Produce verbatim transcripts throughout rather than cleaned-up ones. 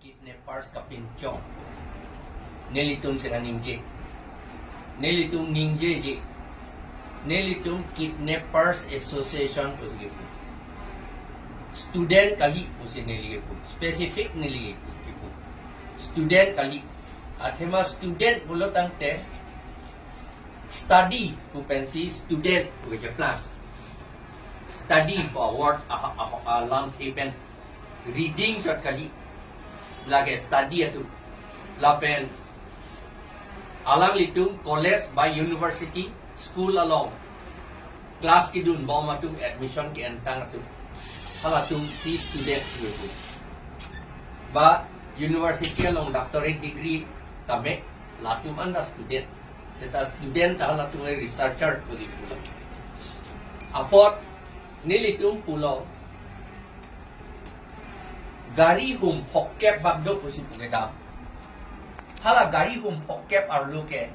Kidnappers kapinchong. Nelitum sera ningje. Nelitum ningjeje. Nelitum Kidnappers Association pusi kipu. Student kali pusi neli kipu. Specific neli kipu. Student kali. Athema student pulo tangte study pu pensi student pu keplang. Study pu award a, a, a, alamthe pen reading chot kali. Lake study atum. Lapen alanglitum college ba university, school along class kedun bom atum admission ke-entang atum. Halatum si student pu. Ba university along doctorate degree tame latum anta student. Seta student ta halatum researcher pu di pulo. Apot nelitum pulo gari hum phokep bak do pusi pu kedam. Hala gari hum phokep arlo ke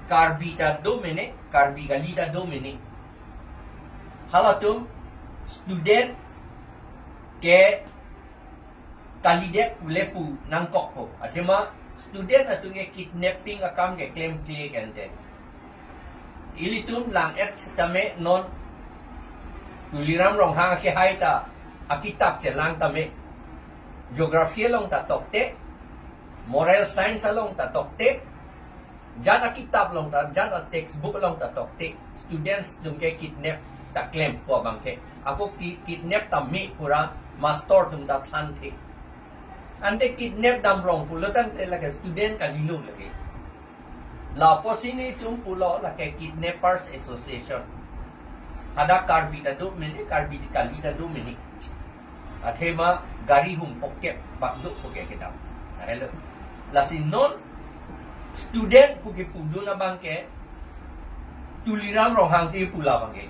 Karbi ta do mene, Karbi kali ta do mene. Halatum student ke kalidet pule pu nangkokpo. Athema student atum ke kidnapping akam ke klemkle kente. Ilitum lang-et sitame non Tuliram Ronghang akehai ta akitap chelang tame, geography along ta tokte, moral science along ta tokte, jat akitap along ta, jat a textbook along ta tokte, students atum ke kidnap ta klempo abang ke. Ako ki-, kidnap tame pura master atum ta thanthe. Ante kidnap damrong pulo tangte lake student kalilo lake. Lapusi nelitum pulo lake Kidnappers Association. Hadak Karbi ta do mene, Karbi kali ta do mene. Athema gari hum phokep bak do pu ke kedam. Hello. Lasi non student pu kipudun abang ke Tuliram Ronghang si pu labang ke.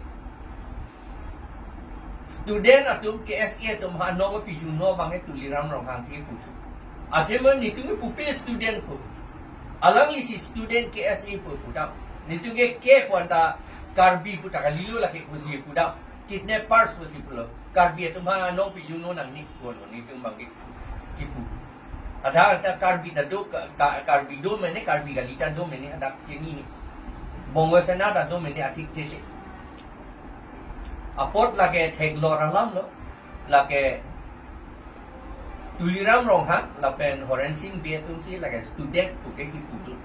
Student atum K S A atum ha nong pijun no abang ke Tuliram Ronghang si pu. Athema nelitum pupe student pu. Alangli si student K S A pu pudam. Nelitum ke ke pu anta Karbi pu ta kalilo lake pusi pudam. Kidnappers pusi pulo. Karbi atum ha nong pijun no nangne pulo nelitum abang ke kipu. Ada ta Karbi ta do, ka, ka, Karbi do mene, Karbi kali ta do mene, ada kini ni. Bongo Sena ta do mene atik tese. Apot lake theklor alam lo, lake Tuliram Ronghang lapen Horen Sing Bey atum si lake student pu ke kipudun.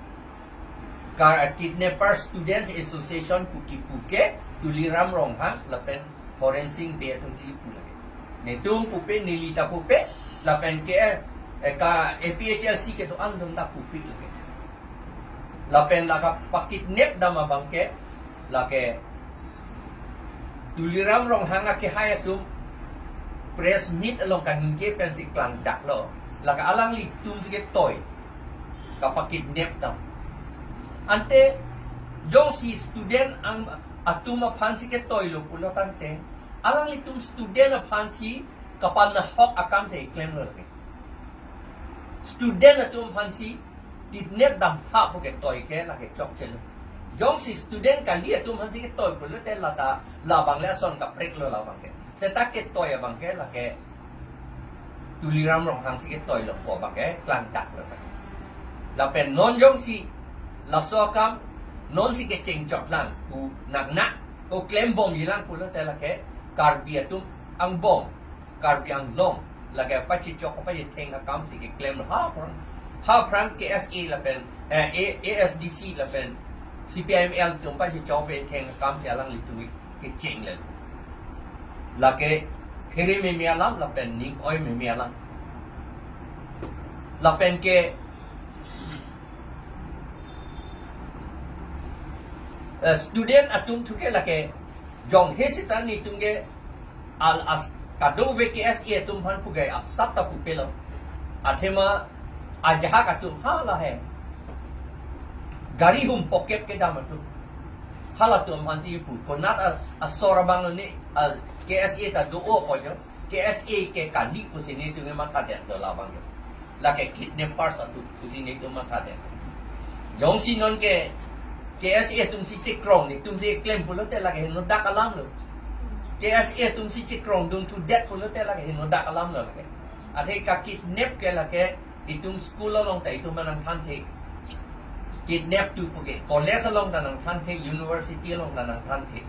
Kar Kidnapper Students Association pu kipu ke Tuliram Ronghang lapen Horen Sing Bey atum si pu lake. Nelitum pupe, neli ta pupe, lapen ke, eh, ka A P H L C kedo-an atum ta pupe lake. Lapen lake pakidnap dam abang ke, lake Tuliram Ronghang akehai atum press meet along kaningje pensi klangdaklo. Lake alanglitum si ketoi kapakidnap dam. Ante jongsi student ang atum aphan si ketoi lo pulo tangte, alanglitum student aphan si kapanahok akam si klemlo lake. Student atum aphan si kidnap dam tha pu ketoi ke lake chokchelo. Jongsi student kali atum aphan si ketoi pulote lata labang le ason kaprek lo labang ke. Seta ketoi abang ke lake Tuliram Ronghang si ketoi lo pu abang ke klangdaklo. Lapen non jongsi laso akam non si kecheng chotlang pu nangnak pu klembomjilang pulote lake Karbi atum angbong, Karbi Anglong lake pachechok pachetheng akam si keklem ha aphrang. Ha aphrang K S A lapen, eh, A-, A S D C lapen C P I M L atum pachechok pachetheng akam si alanglitum kecheng le. Lake phere meme alam lapen ning oi meme alam. Lapen ke, eh, student atum thu ke lake jongsi seta nelitum ke al as kadokave K S A atum aphan pu ke asap ta pupelo. Athema ajahak atum hala he gari hum phokep kedam atum. Halatum aphan si pu. Konat a, asor abang lo ni, a, K S A ta do-o ko jo. K S A ke kali pusi nelitum ke matha det lo labang ke. Lake kidnappers atum pusi nelitum matha det. Jongsi non ke K S A atum si chekrong nelitum si klem pulote lake henodak alam lo. K S A atum si chekrongdun thu det pulote lake henodak alam lo lake. Athe ka kidnap ke lake itum school along ta itum nangthanthe. Kidnap tu puke college along ta nangthanthe, university along ta nangthanthe.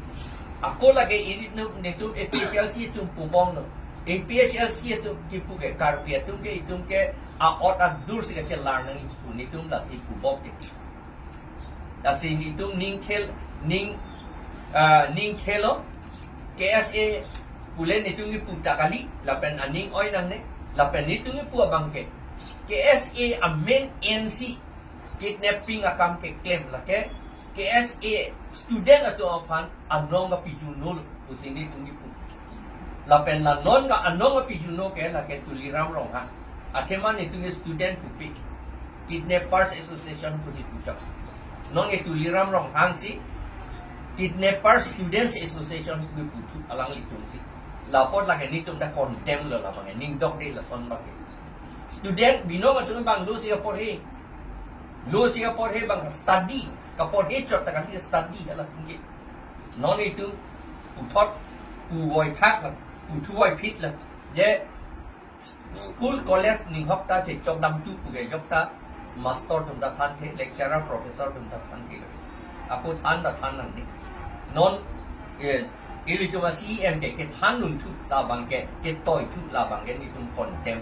Ako lake ini nu netum A P H L C atum pubom no. A P H L C atum kipu ke Karbi atum ke itum ke a-ot adur si kachelar nangji pu netum lasi pubom ke. Lasi netum ning thel, ning, ah, ning thelo, K S A pule netum kipu ta kali, lapen aning oi nangne, lapen netum kipu abang ke K S A amen N C kidnapping akam keklem lake, K S A student atum aphan anong kapijunolo pusi netum kipu. Lapen la non ka anong kapijunlo ke lake Tuliram Ronghang. Athema netum student pupe. Kidnappers Association pusi puchok. Non ke Tuliram Ronghang si Kidnapper Students Association pu puthu alanglitum si. Lapot lake netum ta condemn lo labang, ning dokde lason abang. Student binong atum abang lo si kaporhe. Lo si kaporhe abang study. Kaporhe chot ta kali study hala tinggi. Non itum puthot puvoiphak la, puthuvoiphit la. Je school college ninghok ta chechok damthu puke jok ta master atum ta thanthe, lecturer professor atum ta thanthe. Ako than ta than nangne. Non, yes, ilitum a-C E M ke kethan dunthu labang ke, ketoithu labang ke netum condemn.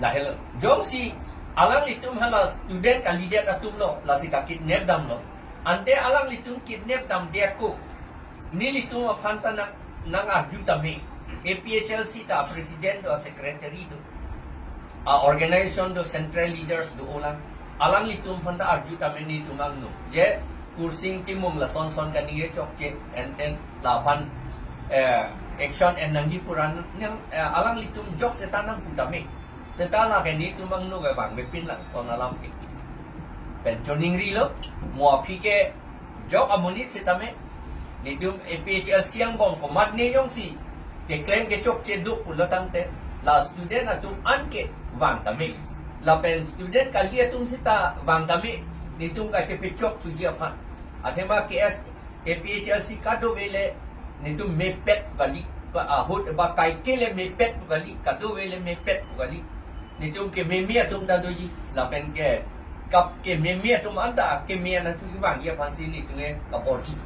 Lahelo. Jongsi alanglitum hala student kalidet atum lo, lasi ka kidnap damlo. Ante alanglitum kidnap damde ako. Nelitum aphan ta nang, nang arju tame. A P H L C ta president do, secretary do. A organization do, central leaders do olang. Alanglitum aphan ta arju tame netum angno. Je Kursing Timung lason son kaningje chokche, and then laphan, eh, action en nangji pu ra nang, eh, alanglitum jok seta nangpu tame. Seta lake netum angno ke bang bepin lang son alam ke. Pen choningrilo, mo aphi ke jok amonit setame, netum A P H L C angbong komatne jongsi keklem kechokche do pulo tangte, la student atum an ke vang tame. Lapen student kali atum seta vang tame, netum kachepechok thuji aphan. Athema K S A P H L C kadokave le netum mepet kali, ba ahut ba kaike le mepet kali, kadokave le mepet kali. Netum kememe atum ta doji, lapen ke kap kememe atum anta keme nangthu kevangji aphansi netum ke kaporhi.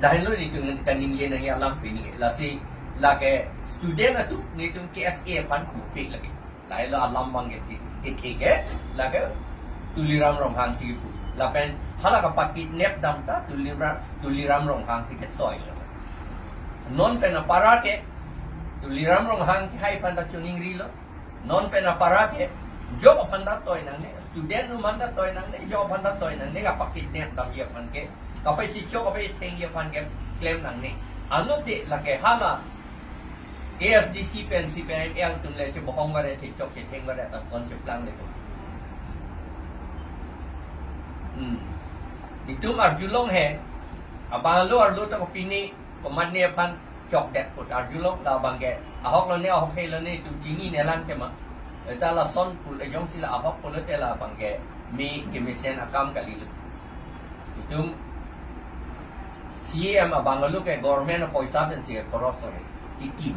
Lahenlo netum kaningje nangji alam pini ke. Lasi lake student atum netum K S A aphan pupe lake. Lahelo alam abang ke ti, ti, ti ke, lake Tuliram Ronghang si pu. Lapen hala kapakidnap dam ta Tuliram, Tuliram Ronghang si ketoi. Non pen apara ke, Tuliram Ronghang kehai aphan ta choningrilo. Non pen apara ke, jok aphan ta toi nangne, student atum aphan ta toi nangne, jok aphan ta toi nangne, kapakidnap damji aphan ke, kapachechok, kapachethengji aphan keklem nangne. Anlote lake hala A S D C pen C P I M L atum le chebohong vare, chechok chetheng vare, ta son cheplang le. Hmm. Itum arjulong he, abang lo arlo ta kopine, komatne aphan chokdet put arjulong labang ke. Ahok lone, ahok he lone, itum chinine lang tema. Eta lason pu le jongsi la ahok pulote labang ke, me kemesen akam kalilo. Itum C E M abang lo ke government apoisa pensi ke khoros ore. Kekim.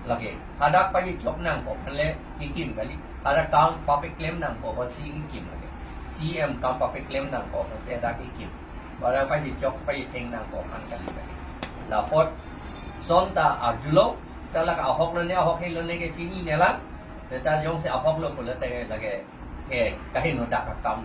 Lake, hadak pachechok nangpo aphan le kekim kali. Hadak kam papeklem nangpo aphansi kekim lake. C E M kam papeklem nangpo aphansi hadak kekim. Hadak pachechok pachetheng nangpo aphan kali lake. Lapot son ta arjulong, ta lake ahok lone, ahok he lone ke chinine lang. Ta jongsi ahok lo pulote lake, eh, kaheno dak akam.